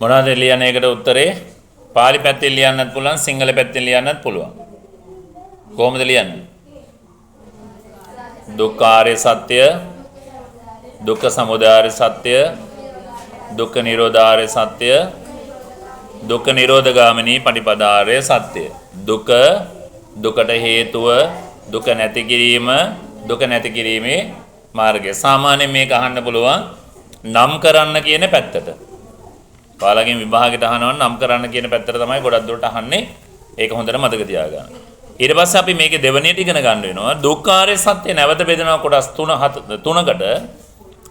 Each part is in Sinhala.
මොනවද ලියන්නේ ඒකට උත්තරේ? පාලි පැත්තෙන් ලියන්නත් පුළුවන්, සිංහල පැත්තෙන් ලියන්නත් පුළුවන්. කොහොමද ලියන්නේ? දුක්ඛාරය සත්‍ය, දුක්ඛ සමුදයාරය සත්‍ය, දුක්ඛ නිරෝධාරය සත්‍ය, දුක්ඛ නිරෝධගාමිනී පටිපදාරය සත්‍ය. දුක, දුකට හේතුව, දුක නැති කිරීම, දුක නැති කිරීමේ මාර්ගය. සාමාන්‍යයෙන් මේක අහන්න පුළුවන් නම් කරන්න කියන පැත්තට. ඔයාලගෙන් විභාගෙට අහනවා නම් කරන්න කියන පැත්තට තමයි ගොඩක් දුරට අහන්නේ. ඒක හොඳට මතක තියාගන්න. ඊට පස්සේ අපි මේකේ දෙවෙනියට ඉගෙන ගන්න වෙනවා දුක්ඛාරය සත්‍ය නැවත බෙදෙනවා කොටස් තුනකට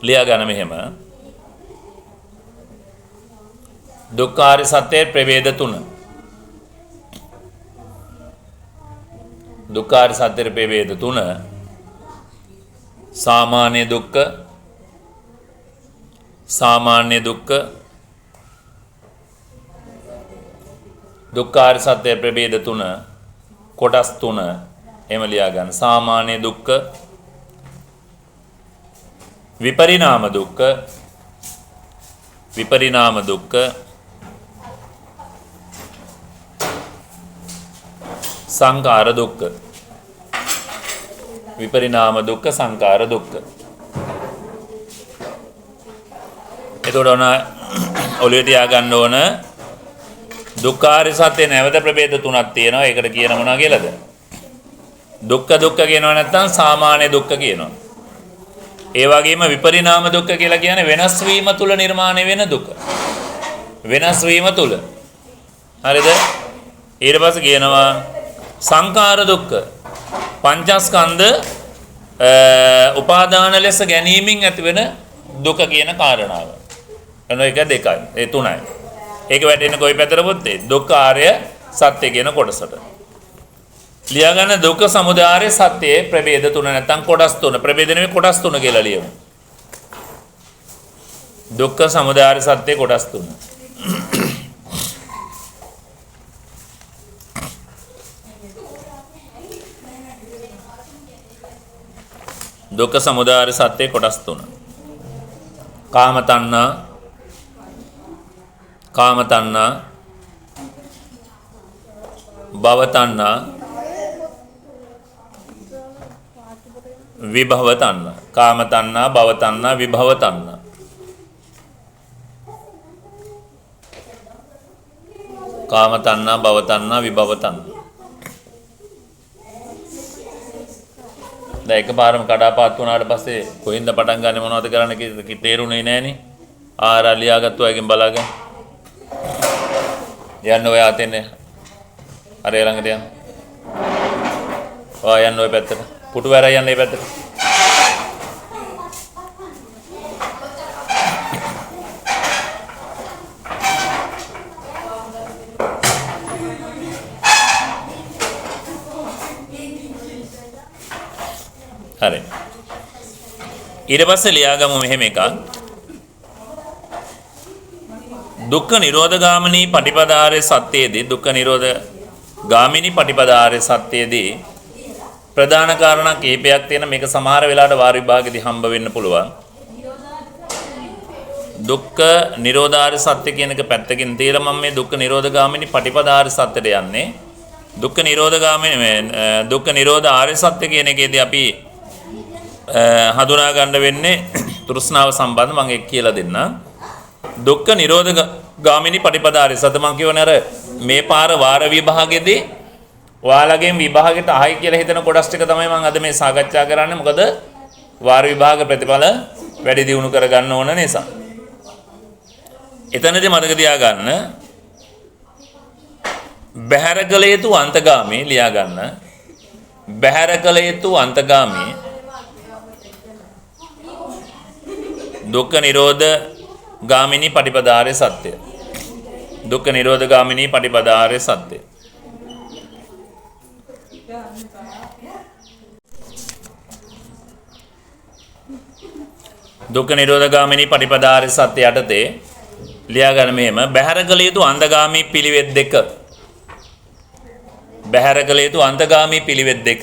ලියා ගන්න මෙහෙම. දුක්ඛාරය සත්‍යයේ ප්‍රභේද තුන. දුක්ඛාරය සත්‍යයේ ප්‍රභේද තුන සාමාන්‍ය දුක්ඛ, සාමාන්‍ය දුක්ඛ, දුක්ඛාරය සත්‍ය ප්‍රභේද තුන කොටස් තුන එහෙම ලියා ගන්න. සාමාන්‍ය දුක්ඛ, විපරිණාම දුක්ඛ, විපරිණාම දුක්ඛ, සංඛාර දුක්ඛ. විපරිණාම දුක්ඛ, සංඛාර දුක්ඛ. එතකොට ඔන ඔළුවේ තියාගන්න ඕන දුක්ඛාරය සත්‍ය නැවත ප්‍රභේද තුනක් තියෙනවා. ඒකට කියන මොනවා කියලාද? දුක්ඛ දුක්ඛ කියනවා නැත්නම් සාමාන්‍ය දුක්ඛ කියනවා. ඒ වගේම විපරිණාම දුක්ඛ කියලා කියන්නේ වෙනස් වීම තුල නිර්මාණය වෙන දුක. වෙනස් වීම තුල. හරිද? ඊට පස්සේ කියනවා සංඛාර දුක්ඛ. පංචස්කන්ධ උපාදාන ලෙස ගැනීමෙන් ඇතිවෙන දුක කියන කාරණාව. එන එක දෙකයි. ඒ තුනයි. ඒක වැටෙන්නේ කොයි පැත්තට පොත්තේ? දුක්ඛාරය සත්‍ය කියන කොටසට. ලියාගන්න දුක්ඛ සමුදයාරය සත්‍යයේ ප්‍රභේද තුන නැත්නම් කොටස් තුන. ප්‍රභේද නෙමෙයි කොටස් තුන කියලා ලියමු. දුක්ඛ සමුදයාරය සත්‍යයේ කොටස් තුන. දුක්ඛ සමුදයාරය සත්‍යයේ කොටස් තුන. කාම තණ්හා, කාම තණ්හා, භව තණ්හා, විභව තණ්හා. කාම තණ්හා, භව තණ්හා, විභව තණ්හා. කාම තණ්හා, භව තණ්හා, විභව තණ්හා. දැන් එකපාරම කඩාපාත් වුණාට පස්සේ කොහෙන්ද පටන් ගන්නෙ මොනවද කරන්න කියලා තේරුනේ නෑනේ. ආර ලියාගත්තු අයගෙන් බලාගන්න. යන්න ඔය අතෙන් අර ළඟට යන්න. ඔයා යන්න ඔය පැත්තට. පුටු වැරයි යන්න ඒ පැත්තට. හරි. ඊට පස්සේ ලියාගමු මෙහෙම එකක්. දුක්ඛ නිරෝධ ගාමිනී පටිපදාරය සත්‍යයේදී, දුක්ඛ නිරෝධ ගාමිනී පටිපදාරය සත්‍යයේදී ප්‍රධාන කාරණා කීපයක් තියෙන. මේක සමහර වෙලාවට වාර විභාගෙදී හම්බ වෙන්න පුළුවන්. දුක්ඛ නිරෝධාරය සත්‍ය කියන එක පැත්තකින් තියලා මම මේ දුක්ඛ නිරෝධ ගාමිනී පටිපදාරය සත්‍යයට යන්නේ. දුක්ඛ නිරෝධ ගාමිනී මේ දුක්ඛ නිරෝධ ආර්ය සත්‍ය කියන එකේදී අපි හඳුනා ගන්න වෙන්නේ තෘෂ්ණාව සම්බන්ධ. මම ඒක කියලා දෙන්නම්. දුක්ඛ නිරෝධ ගාමිනී පටිපදාරය සත්‍ය මම කියවනේ අර මේ පාර වාර විභාගෙදී ඔයාලගෙන් විභාගෙට අහයි කියලා හිතන කොටස් ටික තමයි මම අද මේ සාකච්ඡා කරන්නේ. මොකද වාර විභාග ප්‍රතිඵල වැඩි දියුණු කරගන්න ඕන නිසා. එතනදී මතක තියාගන්න බහැර කළ යුතු අන්තගාමී ලියා ගන්න. බහැර කළ යුතු අන්තගාමී දුක්ඛ නිරෝධ ගාමිනී පටිපදාරය සත්‍ය. දුක්ඛ නිරෝධ ගාමිනී පටිපදාරය සත්‍ය. දුක්ඛ නිරෝධ ගාමිනී පටිපදාරය සත්‍ය යටතේ ලියා ගන්න මෙහෙම බහැර කළ යුතු අන්තගාමී පිළිවෙත් දෙක. බහැර කළ යුතු අන්තගාමී පිළිවෙත් දෙක.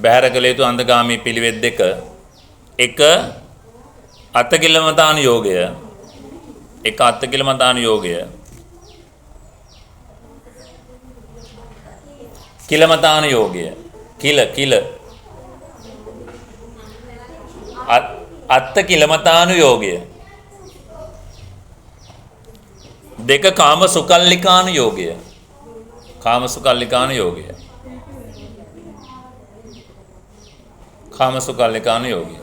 බහැර කළ යුතු අන්තගාමී පිළිවෙත් දෙක. එක අත්කිලමතාන යෝගය. එක අත්කිලමතාන යෝගය. කිලමතාන යෝගය. කිල කිල අත්ත කිලමතානු යෝගය. දෙක කාම සුකල්ලිකානු යෝගය. කාම සුකල්ලිකානු යෝගය. කාම සුකල්ලිකානු යෝගය.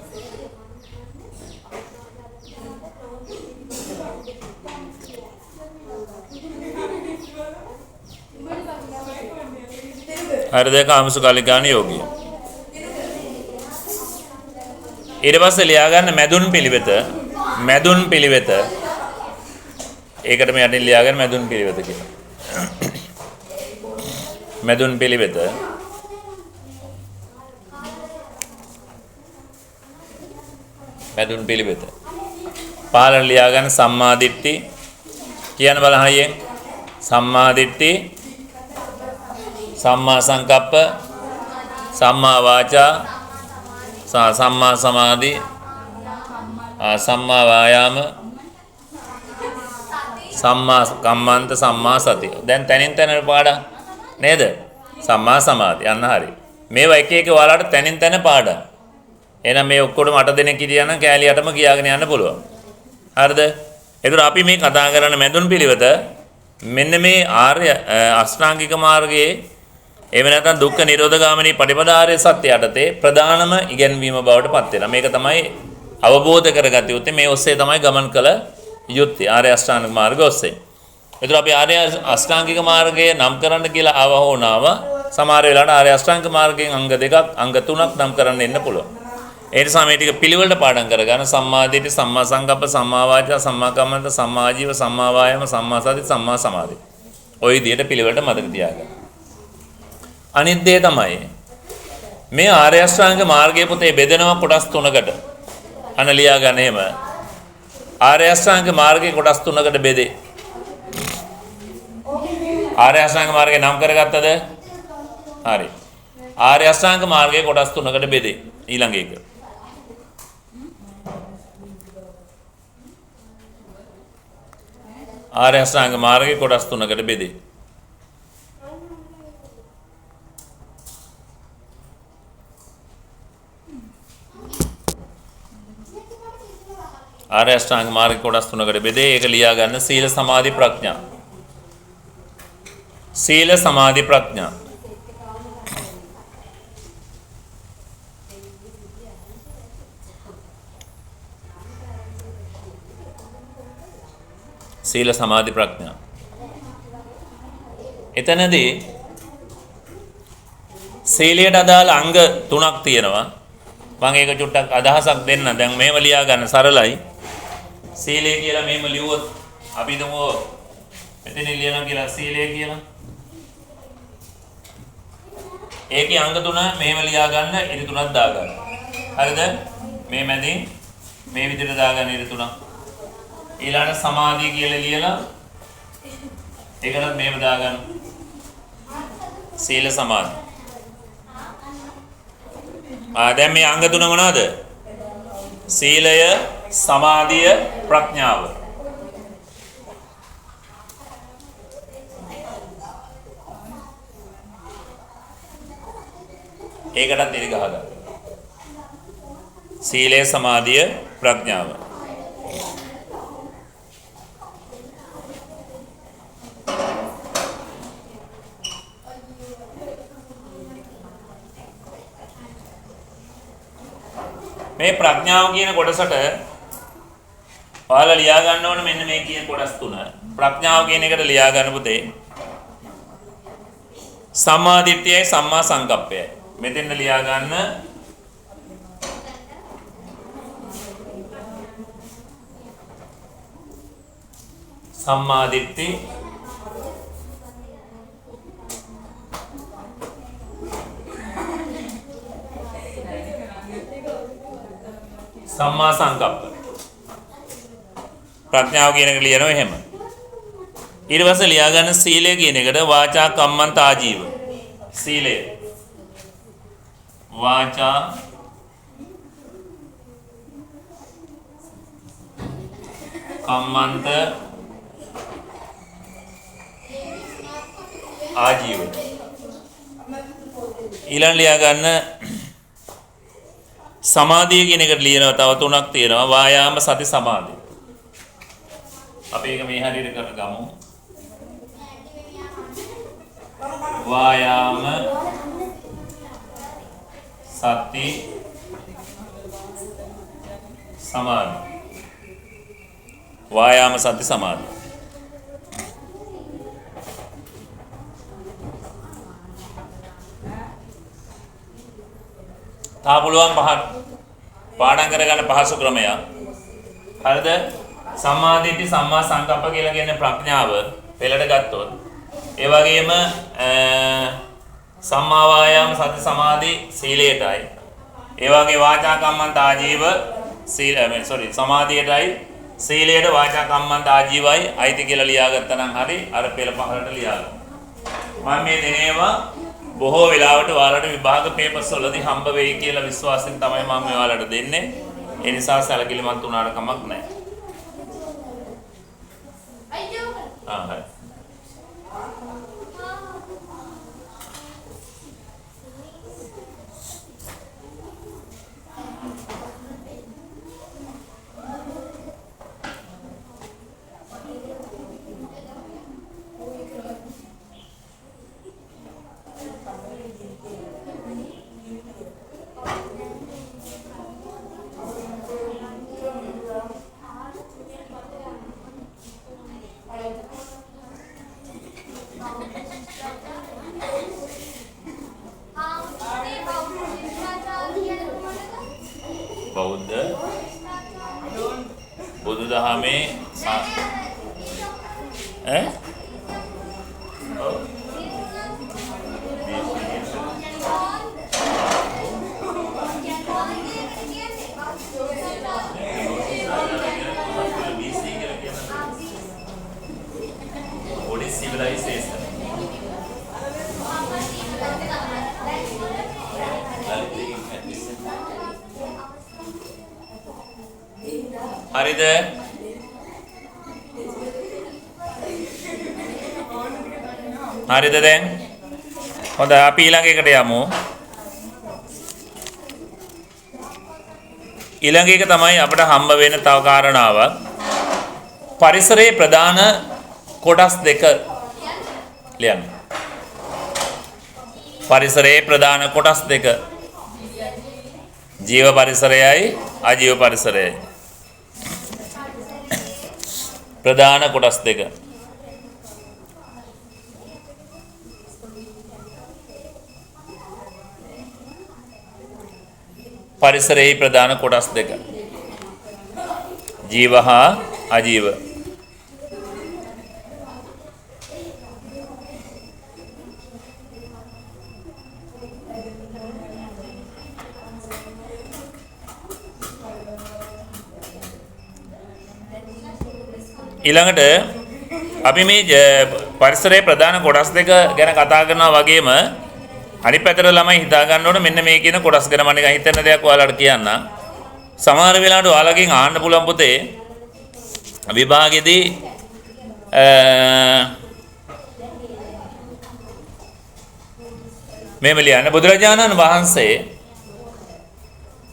හරිද? කාම සුකල්ලිකානු යෝගය. ඊට පස්සේ ලියා ගන්න මැදුන් පිළිවෙත. මැදුන් පිළිවෙත. ඒකට මේ යටින් ලියා ගන්න මැදුන් පිළිවෙත කියලා. මැදුන් පිළිවෙත. මැදුන් පිළිවෙත. පහළට ලියා ගන්න සම්මා දිට්ඨි. කියන්න බලන්න හයියෙන්. සම්මා දිට්ඨි, සම්මා සංකප්ප, සම්මා වාචා, සම්මා සමාධි, සම්මා වායාම, සම්මා කම්මන්ත, සම්මා සති. දැන් තැනින් තැන පාඩම් නේද? සම්මා සමාධි. අන්න හරි. මේවා එක එක ඔයාලට තැනින් තැන පාඩම්. එහෙනම් මේ ඔක්කොටම 8 දෙනෙක් හිටියා නම් කෑලි 8ම කියාගෙන යන්න පුළුවන්. හරිද? ඒතර අපි මේ කතා කරන මැදුන් පිළිවෙත මෙන්න මේ ආර්ය අෂ්ටාංගික මාර්ගයේ, එහෙම නැත්නම් දුක්ඛ නිරෝධ ගාමිනී පටිපදාාරය සත්‍ය යටතේ ප්‍රධානම ඉගැන්වීම බවට පත් වෙනවා. මේක තමයි අවබෝධ කරගත යුත්තේ. මේ ඔස්සේ තමයි ගමන් කළ යුත්තේ, ආර්ය අෂ්ටාංගික මාර්ගය ඔස්සේ. ඒතර අපි ආර්ය අෂ්ටාංගික මාර්ගය නම් කරන්න කියලා ආව හෝ නාව, සමහර වෙලාවට ආර්ය අෂ්ටාංගික මාර්ගයෙන් අංග දෙකක්, අංග තුනක් නම් කරන්න එන්න පුළුවන්. ඒ නිසා මේ ටික පිළිවෙලට පාඩම් කරගන්න. සම්මා දිට්ඨි, සම්මා සංකප්ප, සම්මා වාචා, සම්මා කම්මන්ත, සම්මා ආජීව, සම්මා වායාම, සම්මා සති, සම්මා සමාධි. ඔය විදිහට පිළිවෙලට මතක තියාගන්න. අනිත් දේ තමයි මේ ආර්ය අෂ්ටාංග මාර්ගයේ පොතේ බෙදෙනවා කොටස් තුනකට. අන ලියා ගන්න එහෙම. ආර්ය අෂ්ටාංග මාර්ගයේ කොටස් තුනකට බෙදේ. ආර්ය අෂ්ටාංග මාර්ගය නම් කරගත්තද? හරි. ආර්ය අෂ්ටාංග මාර්ගයේ කොටස් තුනකට බෙදේ. ඊළඟ එක. ආර්ය අෂ්ටාංග මාර්ගයේ කොටස් තුනකට බෙදේ. ආර්ය අෂ්ටාංග මාර්ග කොටස් තුනකට බෙදේ. ඒක ලියා ගන්න. සීල සමාධි ප්‍රඥා. සීල සමාධි ප්‍රඥා. සීල සමාධි ප්‍රඥා. එතනදී සීලයට අදාළ අංග තුනක් තියෙනවා. මම ඒක චුට්ටක් අදහසක් දෙන්න. දැන් මෙහෙම ලියා ගන්න සරලයි. සීලය කියලා මෙහෙම ලිව්වොත් අපි හිතමු මෙතන ලියනවා කියලා සීලය කියලා. ඒකේ අංග තුන මෙහෙම ලියා ගන්න, ඉරි තුනක් දාගන්න. හරිද? මේ මැදින් මේ විදිහට දාගන්න ඉරි තුනක්. ඊළඟට සමාධිය කියලා ලියලා ඒකටත් මෙහෙම දාගන්න. සීල සමාධි. දැන් මේ අංග තුන මොනවාද? සීලය, සමාධිය, ප්‍රඥාව. ඒකටත් ඉරි ගහගන්න. සීලය, සමාධිය, ප්‍රඥාව. මේ ප්‍රඥාව කියන කොටසට ඔයාලා ලියා ගන්න ඕනේ මෙන්න මේ කියන කොටස් තුන. ප්‍රඥාව කියන එකට ලියා ගන්න පුතේ සම්මා දිට්ඨියයි සම්මා සංකප්පයයි. මෙතෙන්ද ලියා ගන්න සම්මා දිට්ඨි, සම්මා සංකප්ප. ප්‍රඥාව කියන එක ලියනවා එහෙම. ඊට පස්සේ ලියා ගන්න සීලය කියන එකට වාචා කම්මන්ත ආජීව. සීලය වාචා කම්මන්ත, ආජීව. ඊළඟ ලියා ගන්න සමාධිය කියන එකට ලියනවා තව තුනක් තියෙනවා. වායාම, සති, සමාධි. අපි ඒක මේ හරියට කරගමු. වායාම, සති, සමාධි. වායාම, සති, සමාධි. තා පුළුවන් පහක් පාඩම් කරගන්න පහසු ක්‍රමයක්. හරිද? සම්මා දිට්ඨි, සම්මා සංකප්ප කියලා කියන ප්‍රඥාව පෙළට ගත්තොත්, ඒ වගේම සම්මා වායාම, සති, සමාධි සීලයටයි. ඒ වගේ වාචා කම්මන්ත ආජීව සීල සෝරි සමාධියටයි, සීලයට වාචා කම්මන්ත ආජීවයි අයිති කියලා ලියාගත්තා නම් හරි, අර පෙළ පහලට ලියාගන්න. මම මේ දෙන ඒවා බොහෝ වෙලාවට ඔයාලට විභාග පේපර්ස් වලදී හම්බ වෙයි කියලා විශ්වාසයෙන් තමයි මම ඔයාලට දෙන්නේ. ඒ නිසා සැලකිලිමත් වුණාට කමක් නැහැ. ආ හරි. බෞද්ධ බුදුදහමේ ඈ ඔව් පොඩි සිවිලයිසේෂන් හරිද? හරිද දැන්? හොඳයි, අපි ඊළඟ එකට යමු. ඊළඟ එක තමයි අපිට හම්බ වෙන තව කාරණාවක්. පරිසරයේ ප්‍රධාන කොටස් දෙක ලියන්න. පරිසරයේ ප්‍රධාන කොටස් දෙක. ජීව පරිසරයයි අජීව පරිසරයයි. ප්‍රධාන කොටස් දෙක. පරිසරයේ ප්‍රධාන කොටස් දෙක. ජීව හා අජීව. ඊළඟට අපි මේ පරිසරයේ ප්‍රධාන කොටස් දෙක ගැන කතා කරනවා වගේම අනිත් පැත්තට ළමයි හිතා ගන්න ඕන මෙන්න මේ කියන කොටස් ගැන මම නිකන් හිතන දෙයක් ඔයාලට කියන්නම්. සමහර වෙලාවට ඔයාලගෙන් අහන්න පුළුවන් පොතේ විභාගෙදී මෙහෙම ලියන්න. බුදුරජාණන් වහන්සේ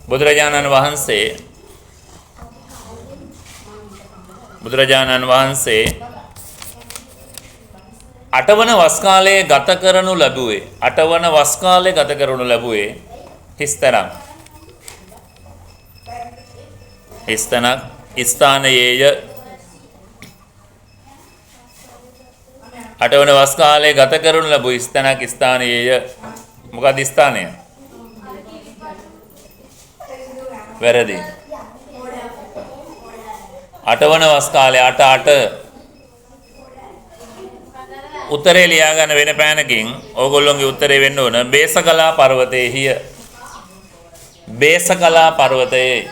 බුදුරජාණන් වහන්සේ අටවන වස් කාලයේ ගත කරනු ලැබුවේ, අටවන වස් කාලයේ ගත කරනු ලැබුවේ හිස්තැනක්. හිස්තැනක් ස්ථානයේය. අටවන වස් කාලයේ ගත කරනු ලැබු හිස්තැනක් ස්ථානයේය. මොකක්ද ස්ථානය? වැරදි. අටවන වස් කාලයේ 8 8 උත්තරේ ලියා ගන්න වෙන පෑනකින් ඕගොල්ලොන්ගේ උත්තරේ වෙන්න ඕන බේසකලා පර්වතයේහිය. බේසකලා පර්වතයේ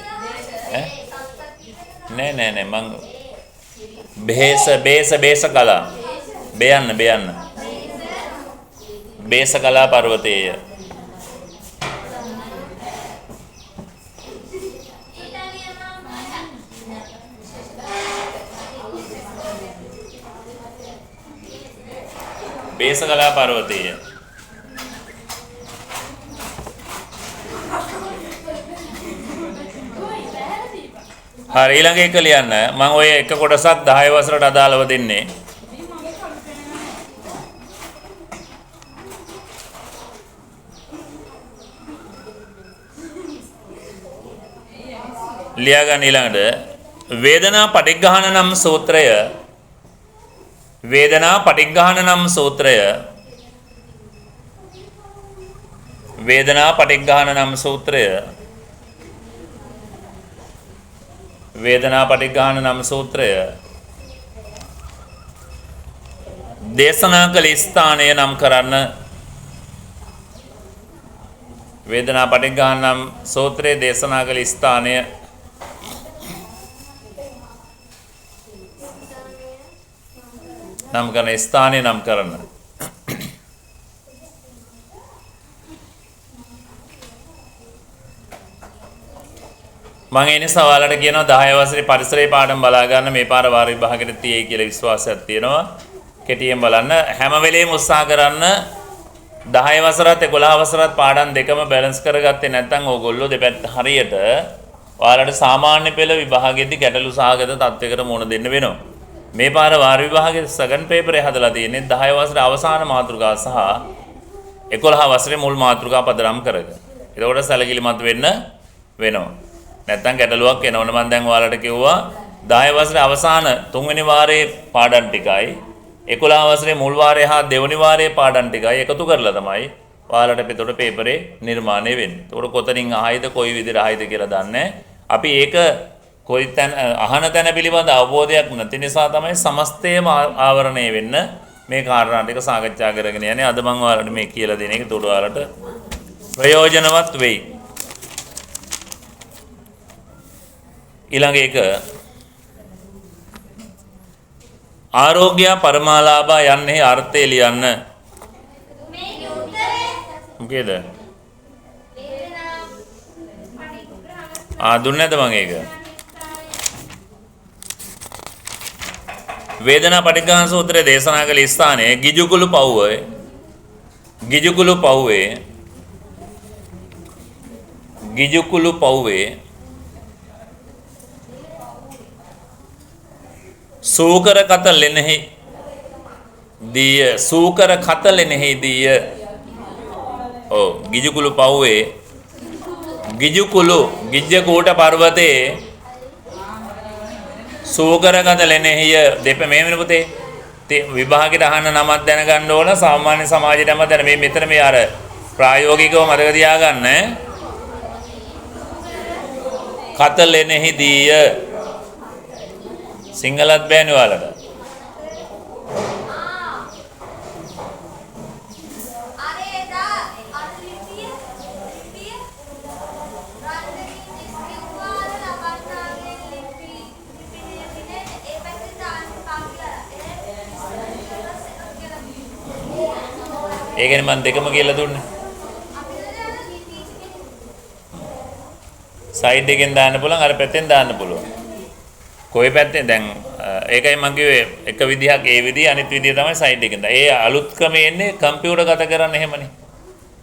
ඈ නෑ නෑ නෑ මං බේස බේස බේසකලා බේයන්න බේයන්න බේසකලා පර්වතයේය. බේසගලා පර්වතය. හරි, ඊළඟ එක ලියන්න. මම ඔය එක කොටසක් 10 වසරට අදාළව දෙන්නේ. ලියා ගන්න ඊළඟට වේදනා පටිග්ගහන නම් සූත්‍රය. වේදනා පටිග්ගහන නම් සූත්‍රය. වේදනා පටිග්ගහන නම් සූත්‍රය. වේදනා පටිග්ගහන නම් සූත්‍රය දේශනා කළ ස්ථානය නම් කරන්න. වේදනා පටිග්ගහන නම් සූත්‍රයේ දේශනා කළ ස්ථානය. නම් කරන ස්ථානය නම් කරන්න. මම ඒ නිසා ඔයාලට කියනවා 10 වසරේ පරිසරයේ පාඩම් බලා ගන්න මේ පාර වාර විභාගෙට තියෙයි කියලා විශ්වාසයක් තියෙනවා. කෙටියෙන් බලන්න. හැම වෙලේම උත්සාහ කරන්න 10 වසරත් 11 වසරත් පාඩම් දෙකම බැලන්ස් කරගත්තේ නැත්නම් ඕගොල්ලෝ දෙපැත්ත හරියට ඔයාලට සාමාන්‍ය පෙළ විභාගෙදී ගැටලු සහගත තත්යකට මුහුණ දෙන්න වෙනවා. මේ පාර වාර විභාගයේ සෙකන්ඩ් පේපර් එක හදලා තියෙන්නේ 10 වසරේ අවසාන මාතෘකාව සහ 11 වසරේ මුල් මාතෘකාව පදනම් කරගෙන. එතකොට සැලකිලිමත් වෙන්න වෙනවා. නැත්තම් ගැටලුවක් එනවනේ. මම දැන් ඔයාලට කිව්වා 10 වසරේ අවසාන තුන්වෙනි වාරයේ පාඩම් ටිකයි 11 වසරේ මුල් වාරයේ හා දෙවෙනි වාරයේ පාඩම් ටිකයි එකතු කරලා තමයි ඔයාලට එතකොට පේපරේ නිර්මාණය වෙන්නේ. එතකොට කොතනින් අහයිද කොයි විදිහට අහයිද කියලා දන්නේ. අපි ඒක කොයි තැන අහන තැන පිළිබඳ අවබෝධයක් නැති නිසා තමයි සමස්තයම ආවරණය වෙන්න මේ කාරණා ටික සාකච්ඡා කරගෙන යන්නේ. අද මම ඔයාලට මේ කියලා දෙන එක එතකොට ඔයාලට ප්‍රයෝජනවත් වෙයි. ඊළඟ එක ආරෝග්‍ය පරමාලාභා යන්නේ අර්ථය ලියන්න. මොකේද? ආ දුන්නේ නැද්ද මං ඒක? වේදනා පටිඝාන සූත්‍රය දේශනා කළ ස්ථානය ගිජුකුළු පව්වේ. ගිජුකුළු පව්වේ. ගිජුකුළු පව්වේ සූකර කත ලෙනෙහි දීය. සූකර කත ලෙනෙහි දීය. ඔව්, ගිජුකුළු පව්වේ ගිජුකුළු ගිජ්ජකූට පර්වතයේ සූකර කත ලෙනෙහිය. දෙප මේ වෙන පුතේ විභාගෙට අහන්න නමක් දැනගන්න ඕන, සාමාන්‍ය සමාජයට නමක් දැන මේ මෙතන මේ අර ප්‍රායෝගිකව මතක තියාගන්න. කත ලෙනෙහි දීය. සිංහලත් බෑනේ ඔයාලට. ඒ කියන්නේ මම දෙකම කියලා දුන්නේ. සයිඩ් එකෙන් දාන්න පුළුවන්, අර පැත්තෙන් දාන්න පුළුවන්. කොයි පැත්තෙන් දැන් ඒකයි මම කිව්වේ එක විදිහක් ඒ විදිහ, අනිත් විදිහ තමයි සයිඩ් එකෙන් දාන්න. ඒ අලුත් ක්‍රමේ එන්නේ කම්පියුටර් ගත කරන්න එහෙමනේ.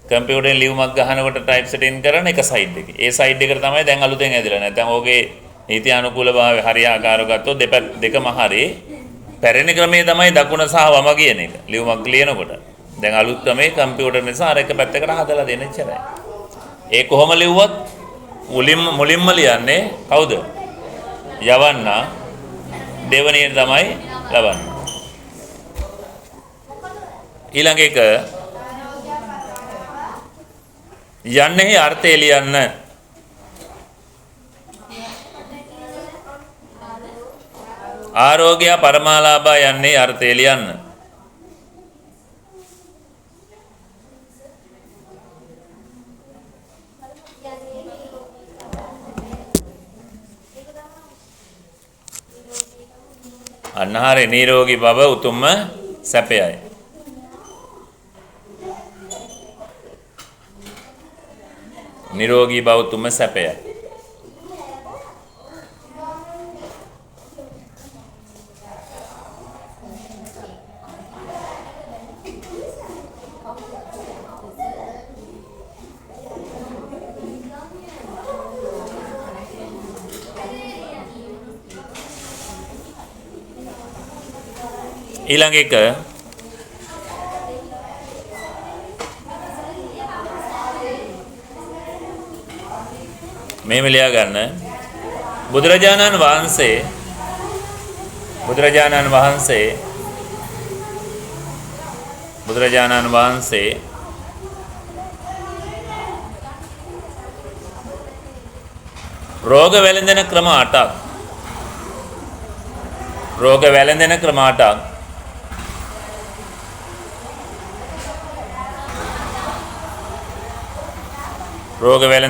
කම්පියුටරෙන් ලියුමක් ගහනකොට ටයිප් සෙටින් කරන එක සයිඩ් එකේ. ඒ සයිඩ් එකට තමයි දැන් අලුතෙන් ඇදලා. නැත්නම් ඕකේ නීති අනුකූල භාවය හරියාකාරව ගත්තොත් දෙපැත්ත දෙකම හරි. පැරණි ක්‍රමේ තමයි දකුණ සහ වම කියන එක ලියුමක් ලියනකොට. දැන් අලුත් ක්‍රමේ කම්පියුටර් නිසා අර එක පැත්තකට හදලා දෙන එච්චරයි. ඒ කොහොම ලිව්වත් මුලින්ම ලියන්නේ කවුද? යවන්නා, දෙවනියට තමයි ලබන්නේ. ඊළඟ එක යන්නේහි අර්ථය ලියන්න. ආරෝග්‍ය පරමාලාභා යන්නේ අර්ථය ලියන්න. අන්න හරි, නිරෝගී බව උතුම්ම සැපයයි. නිරෝගී බව උතුම්ම සැපයයි. ඊළඟ එක මෙහෙම ලියා ගන්න. බුදුරජාණන් වහන්සේ බුදුරජාණන් වහන්සේ බුදුරජාණන් වහන්සේ රෝග වැළඳෙන ක්‍රම 8ක්, රෝග වැළඳෙන ක්‍රම 8ක් රෝග වැළඳෙන